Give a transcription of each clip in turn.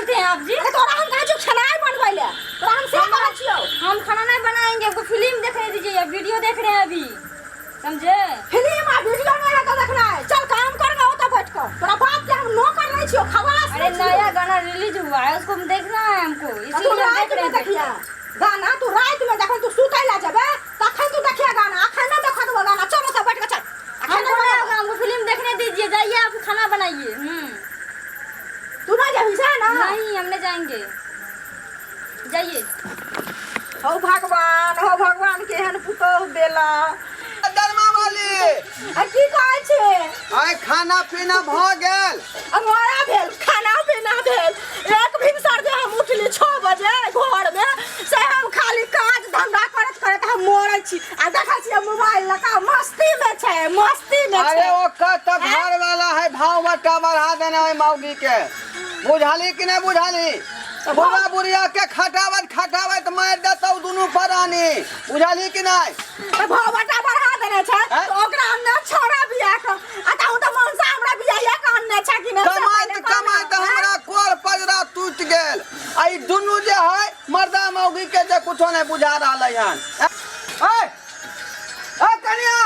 बोलते हैं आप जी? अरे तोरा हम कहै छियौ खेनाइ बनबै ले, तोरा हम से कहै छियौ। हम खाना नहीं बनाएंगे, हमको फिल्म देखने दीजिए, ये वीडियो देख रहे हैं अभी, समझे? फिल्म आ वीडियो नहीं है तो देखना है, चल काम कर गा ओतऽ बैठ कऽ। तोरा बाप के हम नौकर नहीं छियौ, खवास अरे नहीं छियौ। नया गाना रिलीज हुआ है, उसको हम देखना है हमको, तऽ तू इसीलिए हम देख रातिमे रहे हैं। देखिया गाना, तू रातिमे जखन तू सुतै लए जेबै तखन तू देखिया गाना, अखन नहि देखऽ देबौ गाना। चल ओतऽ बैठ कऽ, चल अखन हमको नहि नहीं बनाबऽ। होगा, हमको फिल्म देखने दीजिए, जाइए आप खाना बनाइए। तू नहीं जेबही से ना? नहीं, हम नहीं जाएंगे, जाइए। हो भगवान, हो भगवान, केहन पुतोह देला। दरमा वाली। आ की कहै छै? आइ खाना पीना भऽ गेल? अंगोरा भेल, खाना पीना भेल। एक भिनसर जे हम उठली 6 बजे घर में से हम खाली काज धंधा करैत करैत हम मरै छी आ देखै छियै मोबाइल लऽ कऽ मस्ती में छै, मस्ती में अरे छै। ओकर तऽ घर वाला है, भाव बट्टा बढ़ा देने है मौगी के, बुझाली कि नहीं बुझाली? बुढ़ा बुढ़िया के खटाबैत खटाबैत मारि देतौ दुनू प्राणी, बुझाली कि नहीं? तऽ भाव बट्टा बढ़ा देने छै। आँय? तऽ ओकरा अनने छौड़ा बियाह कऽ आ तऽ तऽ मनसा हमरा बियाह कऽ अनने छै कि नहि से कमाइत पहिले कहना। कमाइत हमरा कोर पजरा टूटि गेल आ ई दुनू जे है मर्दा मौगी के जे कुछो नहीं बुझा रहल हन। ए ए कनिया,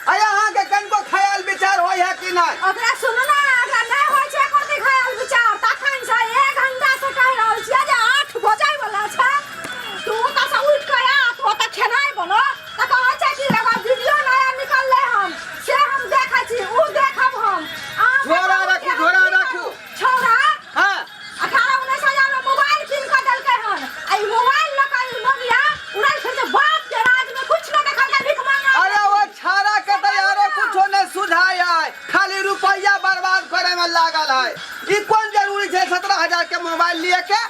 अरे अहाँके कनिको ख्याल विचार होइ है कि नहीं? ओकरा सुनू ना, ओकरा नहि होइ छै एको रत्ती ख्याल विचार। तखन से एक घंटा से कहि रहल छियै जे 8 बजे वाला छै, तू ओतऽ से उठि कऽ आ, तू ओतऽ खेनाइ बनो, तऽ कहै छै कि एगो वीडियो नया निकललै हन से हम देखै छी, ओ देखब हम। अहाँ झोरा बताउ राखू, कि हम झोरा की राखू। करू? छौड़ा 18-19 हजार में मोबाइल कीन कऽ देलकै हन आ ई मोबाइल लऽ कऽ ई मगिया उड़ल फिर बाप के राज में कुछ न देखलकै, भीख मांगा। अरे वो छाड़ा के तो यारो कुछो नहीं सुझाय है, खाली रुपया बर्बाद करे में लागल है। ई कोन जरूरी छै 17,000 के मोबाइल लिए के?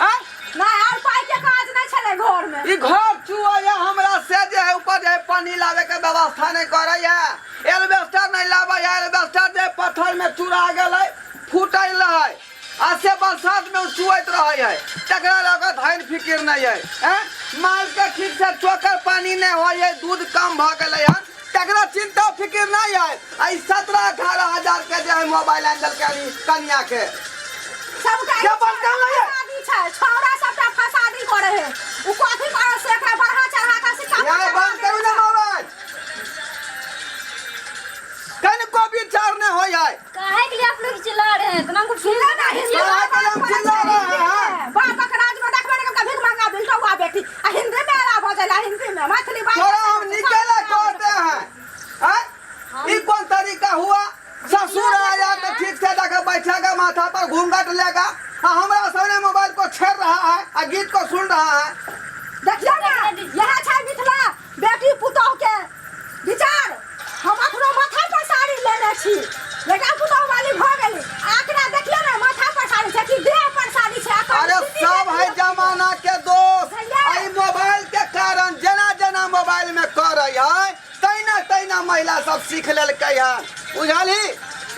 आँय? नहि और पाइ के काज नहि छलै घर में। ई घर चुआ है हमरा से जे है ऊपर जे है पानी लावे के व्यवस्था नहीं करे है, एल्बेस्टर नहीं लावे है, एल्बेस्टर जे पत्थर में चुरा गेल है, फूटल है आ से बरसात में चुआइत रहे है, तकरा लऽ कऽ धनि फिकिर नहीं है। हैं? माल के ठीक से चोकर पानी नहीं होइ है, दूध कम भऽ गेलै हन, तकरा चिंता फिकिर नहीं है। आ ई 17-18 हजार के जे है मोबाइल आनि देलकै ई कनिया के। सबटा के बंद कर लइए? फसादी छै छौड़ा, सबटा फसादी करे है। उ कथी करे से एकरा बढ़ा चढ़ा के सिक्का यहाँ बंद करू ना मोबाइल, कनिको विचार नहीं होइ है। काहे के लिए आप लोग चिल्ला रहे हैं इतना? हमको फिल्म चिल्ला ना, हिंदी काहे के लिए हम चिल्ला रहे हैं? बापक राज में देखबे ने कभी मांगा बिलटौआ बेटी आ हिंदी में आला बजेला, हिंदी में मैथिली बाजै। थोड़ा हम निकले कहते हैं, हैं? ई कौन तरीका हुआ? ससुर आया तो ठीक से जाकर बैठेगा, माथा पर घूंघट लेगा, आ हमरा सामने मोबाइल को छेड़ रहा है आ गीत को सुन रहा है। देखियौ ने, इएह छै मिथिला बेटी पुतोह के विचार। हम अखनो माथा पर साड़ी लेने छी, बेटा पुतोह वाली भऽ गेली। आकरा देखियौ ने, माथा पर साड़ी छै कि देह पर साड़ी छै? अखन अरे स्थिति सब है देखियौ। जमाना के दोष। भैया। आई मोबाइल के कारण जेना जेना मोबाइल में करे है तैना तैना महिला सब सीख लेलकै है, बुझलही?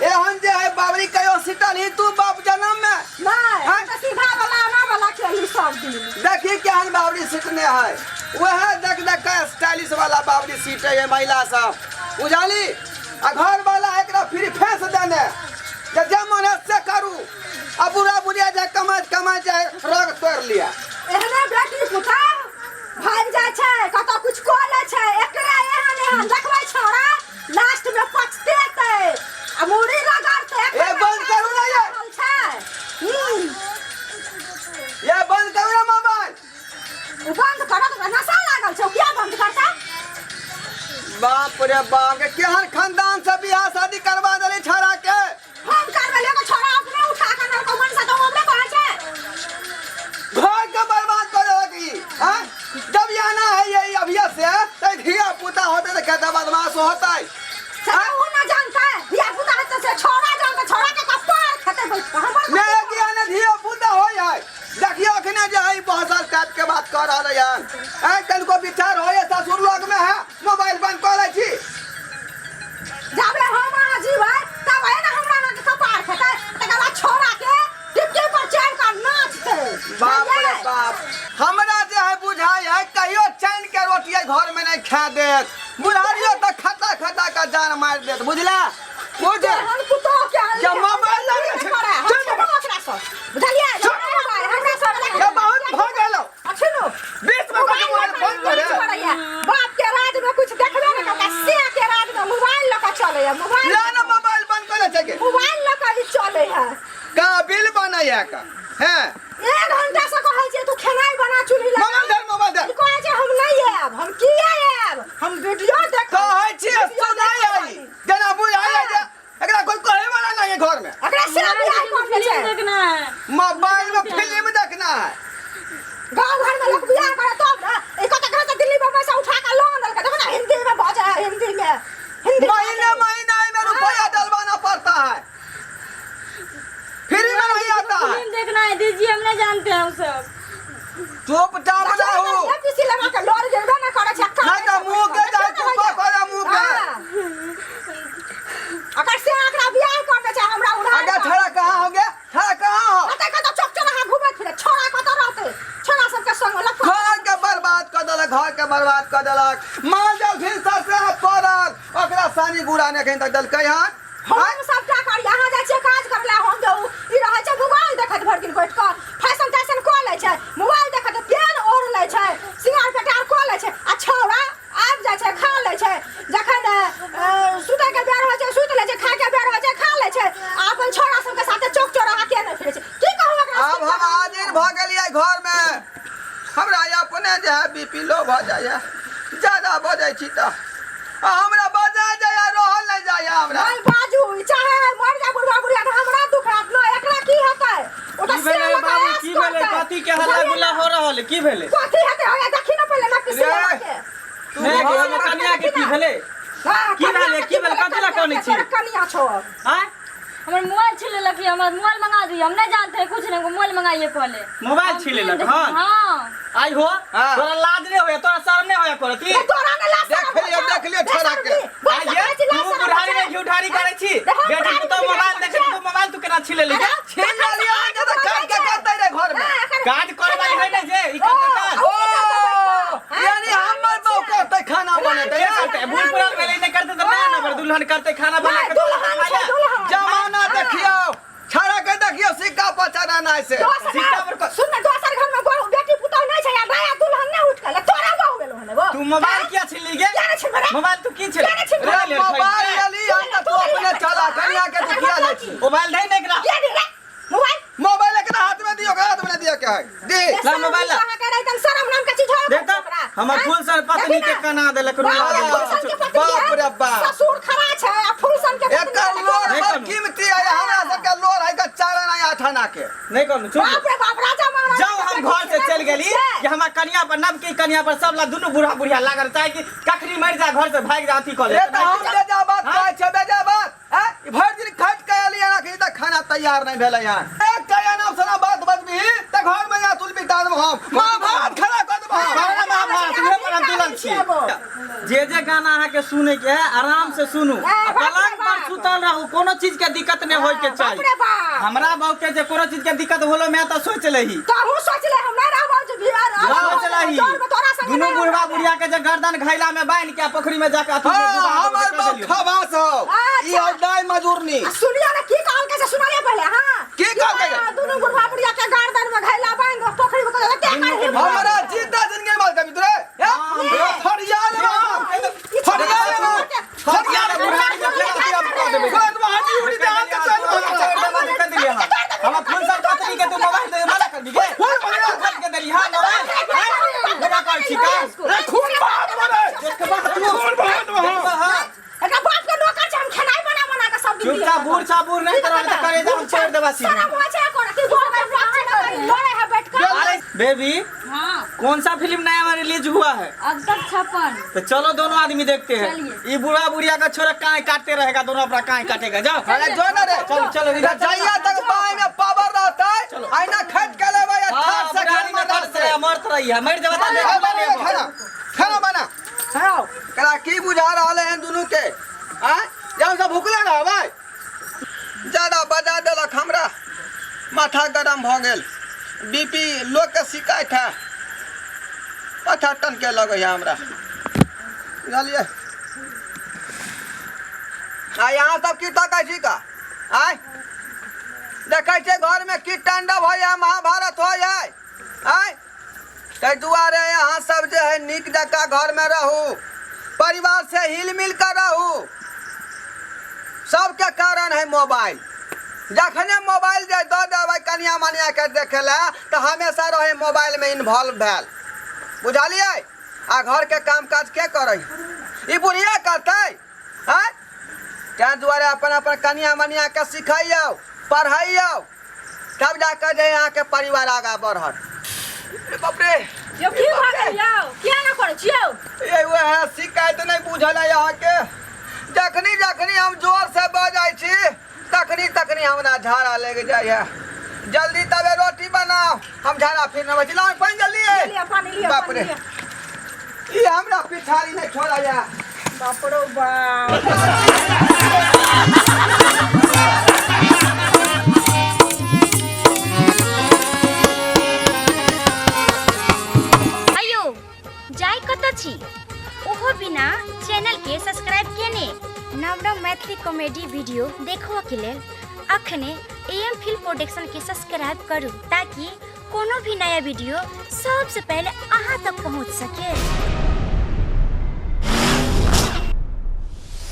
एहन जे है बाबरी कहियो सीटल ही तू बाप जन्म में? नहि। हैं? हम तऽ सीधा वाला आना वाला खेली सब दिन। देखी केहन बाबरी सीटने है, वह देख देख के स्टाइलिश वाला बाबरी सीटे है महिला सब, बुझली? आ घर वाला एकरा फ्री फेंस देने जे जे मन है से करू, आ बुढ़ा बुढ़िया जे कमाइत कमाइत जे रग तोड़ लिया। एहने बेटी पुतोह भागि जाइ छै, कतऽ कुछ कऽ लै छै। एकरा एहन एहन देखबै छौड़ा लास्ट में पछतेतै आ मुड़ी रगड़तै। ए, बंद करू ना ये। छै। ये बंद करू ना मोबाइल। ओ बंद करत, ओकरा नशा लागल छै, ओ किया बंद करतै? बाप रे बाप, के केहन खानदान से बियाह शादी करवा देली छाड़ा के। हम करबेलियै तऽ छौड़ा अपने उठा कऽ नलको मन से तऽ ओ अपने कहै छै। घर के बर्बाद करे होगी हैं? जब ये आना है यही अभिया से तो धिया पुता होते तो कहता बदमाश होता है। से तऽ ओ न जानतै, धिया पुता हेतै से छौड़ा जानतै, छौड़ा के कपार खेतै बैठ कऽ हमर। मेरे की आने धिया पुता हो है, देखियो अखने जे है बहुत साल टाइप के बात कर रहल है हैं, कनको विचार हो ससुर लोग में है, मोबाइल बंद कर लै छी। जाबे हम अहाँ जीबै तब है ने हमरा अहाँके कपार खेतै, तकर बाद छौड़ा के टिपकी पर चढ़ि कऽ नाचतै। बाप रे बुझलियै? बाप, हमरा जे है बुझाई है कहियो चैन के रोटी घर में नहीं खा देत, बुढ़ारियो तऽ खता खता का जान मार देत, बुझला? बुझ एहन पुतोह के जब मोबाइल लगे छै, करे, हम चल छेबो ओकरा। सब बुझलियै मोबाइल हमरा सब ये बहुत भऽ गेल अच्छे नो बीच में कथी मोबाइल फोन करे बाप के राज में कुछ देखबे नहीं करता से के राज में मोबाइल लऽ के चले है मोबाइल ला ना मोबाइल बंद कर दे के मोबाइल लऽ के ई चले है का बिल बनैया का हैं एक घंटा से कहै छियै तू खेनाइ बना चूल्ही लगा मोबाइल धर मोबाइल धर ई कहै छै हम नहीं आयब हम किया आयब हम वीडियो देख कहै छी सुनाई आई जेना बुझाइ जे एकरा कोई कहे वाला नहीं है घर में एकरा से बियाह कर ले फिल्म छै देखना है मोबाइल में फिल्म देखना है गांव घर में लोग बियाह करे तब ना ई कत घर से दिल्ली बम्बई से उठा के लोन देलकै देखो ना हिंदी में बजे है हिंदी में हिंदी महीने महीने में रुपया डलवाना पड़ता है फ्री में नहीं आता है फिल्म देखना है दीजिए हम नहीं जानते हैं वो सब चुपचाप रहू पीसी लगा के लोर गिरबे ना करे छै नहीं तो मुंह के जाय कुप्पा करे मुंह के अकर से एकरा बियाह कर दे छै हमरा उड़ा आगे छड़ा कहाँ हो गया छड़ा कहाँ हो कतऽ कतऽ चौक चौराहा घूमैत फिरे छोड़ा कतऽ रहतै छोड़ा सबके संग लफड़ा घर के बर्बाद कर देलक घर के बर्बाद कर देलक माल जाल फिर सर से पड़ल ओकरा सानी गुड़ा ने कहीं तक देलकै हन हम सबटा करी अहाँ जाइ छियै काज करला हम जे ई रहै छै मोबाइल देखैत भरि दिन बैठ कऽ फैशन तैशन कऽ लै छै मोबाइल देखैत पेन ओढ़ लै छै सिंगार पेटार कऽ लै छै आ छौड़ा आबि जाइ छै खा लै छै जखन सुतैके बेर होइ छै सुति लै छै खाइके बेर होइ छै खा लै छै आ अपन छौड़ा सबके साथे चौक चौराहा के नहि फिरै छै की कहू एकरा आब हम हाजिर भऽ गेलियै घरमे हमरा अपने जे है बी पी लो भऽ जाइए ज्यादा बजै छी तऽ आ हमरा बजा जाइए रहल नहि जाइए हमरा नहीं बाजू ई चाहे है मर जा बुढ़वा बुढ़िया तऽ हमरा दुख हैत न एकरा की हेतै ओ तऽ की भेलै से बाबू की भेलै कथी के हल्ला गुल्ला हो रहल है? की भेलै कथी हेतै होया देखी न पहिले ना किसी रे। के नहि गे, हमर कनिया के की भेलै हाँ, की कनिया भेलै? के की भेलै? कथी लए कनै छी? तोरा कनिया छौ आँय हमर मोबाइल छीन लेलक ये, हमर मोबाइल मंगा दिए हम नहीं जानते हैं कुछ नहीं हमको मोबाइल मंगाइए पहले मोबाइल हम छीन फिल्म लेलक देख- हन हाँ आई हो हाँ। तोरा लाज नहि होया तोरा शर्म नहि होया करती ए, तोरा ने लाज देख शरम लियौ, होइ छौ? देख लियौ छोड़ा बेशर्मी। के। बोल आइए सकै छी, लाज तू शरम बुढ़ारी होइ में छै? घी उठारी करै छी देखो, बेटी बुढ़ारी पुतोह में मोबाइल घी देखै छी तू मोबाइल तू केना छीन लेली अरे, छीन लेलियै अहाँके तऽ काज के करतै रे घरमे हाँ, एखन- काज करे वाली है ने जे ई करतै काज ओ यानी हमर बहू करतै खाना बनेतै के करतै बूढ़ पुरान भेलै नहि करतै तऽ नया नबर दुल्हन करतै खाना बना नहि, के दुल्हन छै, दुल्हन। जमाना देखियौ छड़ा के देखियौ सिक्का पर चढ़ाना से दोसर सिक्का पर सुन ने दोसर घर में बहू बेटी पुतोह नहीं छै आ नया दुल्हन नहीं उठ के तोरा बहू भेलो हन एगो तू मोबाइल किया छीन ली गे किया नहि छिनबै रे? मोबाइल तू की छिन किया नहि छिनबै? रे मोबाइल लेली हम तऽ तू अपने चला कनिया के तू किया लै छी मोबाइल दे ने एकरा किया नहीं रे मोबाइल मोबाइल एकरा हाथ में दियो ओकरा हाथ में दियो के है दी ला मोबाइल ला। अहाँ के एकदम शरम नाम के चीज हो देख तऽ हमर फूल सन पत्नी के कना देलक रुला देलक बाप रे बाप। ससुर खड़ा छै आ फूलसन के पत्नी एकर लोर नहीं बड़ करू। कीमती है हमरा सबके लोर है के चार आना आठ आना के नहीं करू चुप बाप रे बाप राजा महाराजा जाओ हम घर से चल गेली कि हमरा कनिया पर नवकी कनिया पर सब ला दुनू बूढ़ा बुढ़िया लागल चाहे कि कखनी मर जा घर से भाग जा अथी कऽ ले ए तऽ हम बेजा बात कहै छै बेजा बात हैं? ई भरि दिन खटि के एलियै हन अखनी तक खाना तैयार नहि भेलै हन एकटा एना सना बात बजबही तऽ घरमे जा तुल बिता देबो हम महाभारत खड़ा कऽ देबो हम हमरा महाभारत उहे पर हम तुलल छी जे जे गाना अहाँ के सुने के है आराम से सुनू ए, बाप रे पलंग पर बाप। सुतल रहू कोनो चीज के दिक्कत नहीं होय के बाप चाही रे बाप। हमरा बहू के जे कोनो चीज के दिक्कत होलो मैं तो सोच लही तहु सोच ले हम नहीं रहबो जे बिहार सोच लही दुनू बुढ़वा बुढ़िया के जे गर्दन घैला में बांध के आ पोखरी में जाके अथी में हाँ डुबा देबै, हमर कर बाप देलियौ। खबास हो ई अच्छा। हो दाइ मजूरनी आ सुनियो ना की कहल के सुनालिए पहले हां की कहलकै? दुनू बुढ़वा बुढ़िया के गर्दन में घैला बांध के पोखरी में के कर हमरा जीता जिंदगी मार कभी तुरे फरिया लेबो हम फरिया लेबो फरिया लेबो कोन हड्डी उड़ी दे के चल कर देलियै अहाँ। हमरा फूल सब पत्नी के तू मोबाइल दे मना कर दी फूल बना। खरीद के देली हां मोबाइल केना कहै छी का रे खून बहा देबो रे खून बहा देबो हम हां एकरा बाप के नौकर छै हम खेनाइ बना बना के सब दिन चुपचाप बूढ़ छा बूढ़ नहीं तोरा तऽ करेजा हम छोड़ देबा सीधे शरम होइ छै कोना कि गोड़ में बाप छै ना लड़े है बैठ के अरे बेबी हाँ कौन सा फिल्म नया में रिलीज हुआ है अब तक 56। तो चलो दोनों आदमी देखते हैं चलिए। ये बुढ़ा बुढ़िया का छोरा काहे काटते रहेगा दोनों अपना काहे काटेगा जाओ अरे जो ना रे चलो चलो इधर चलो। जइया तक बाई में पावर रहतै चलो। आइना खट के लेबै आ हाँ, ठाठ से बुढ़ारी घर में में मरत रहतै रहे मरत रही है मर जब खाना बना खाना खाना बना हां एकरा की बुझा रहल है दुनू के आँय जब सब भुखले रहबै ज्यादा बजा देलक हमरा माथा गरम भऽ गेल बी पी लोकके शिकायत है माथा टनके लगैए हमरा बुझलियै आ यहाँ सब की तकै छी का आँय देखै छियै घरमे की तांडव होइए, महाभारत होइए। आँय, ताहि दुआरे अहाँ सब जे है नीक जकाँ घरमे रहू, परिवार से हिल मिल कर रहू। सबके कारण है मोबाइल। जखने मोबाइल जे दऽ देबै कनिया मनियाके देखै लए तऽ हमेशा रहै मोबाइलमे इन्वॉल्व भेल, बुझलियै? आ घरके काम काज के करै? ई बुढ़िया करतै? आँय, ताहि दुआरे अपन अपन कनिया मनियाके सिखैयौ, पढ़ैयौ, तब जाकर जे अहाँके परिवार आगाँ बढ़त। रे बाप रे! यौ, की भऽ गेल यौ? किया ना करै छियौ? ये वएह शिकायत नहि बुझल है अहाँके। जखनी जखनी हम जोर से बजै छी तखनी तखनी हमरा झाड़ा लागि जाइए। जल्दी तबे रोटी बनाओ, हम झाड़ा फिर नबै छी। लाउ पानि जल्दी। लिअ पानि, लिअ। बाप पानि रे! लिअ। ई हमरा पिछाड़ी नहि छोड़ैया। बाप रौ बाप! अयो, जाय कतऽ छी ओहो बिना चैनल के सब्सक्राइब केने? नव नव मैथिली कॉमेडी वीडियो देखबऽ के लेल अखने ए एम फिल्म प्रोडक्शन के सब्सक्राइब करू, ताकि कोनो भी नया वीडियो सबसे पहले अहाँ तक पहुँच सके।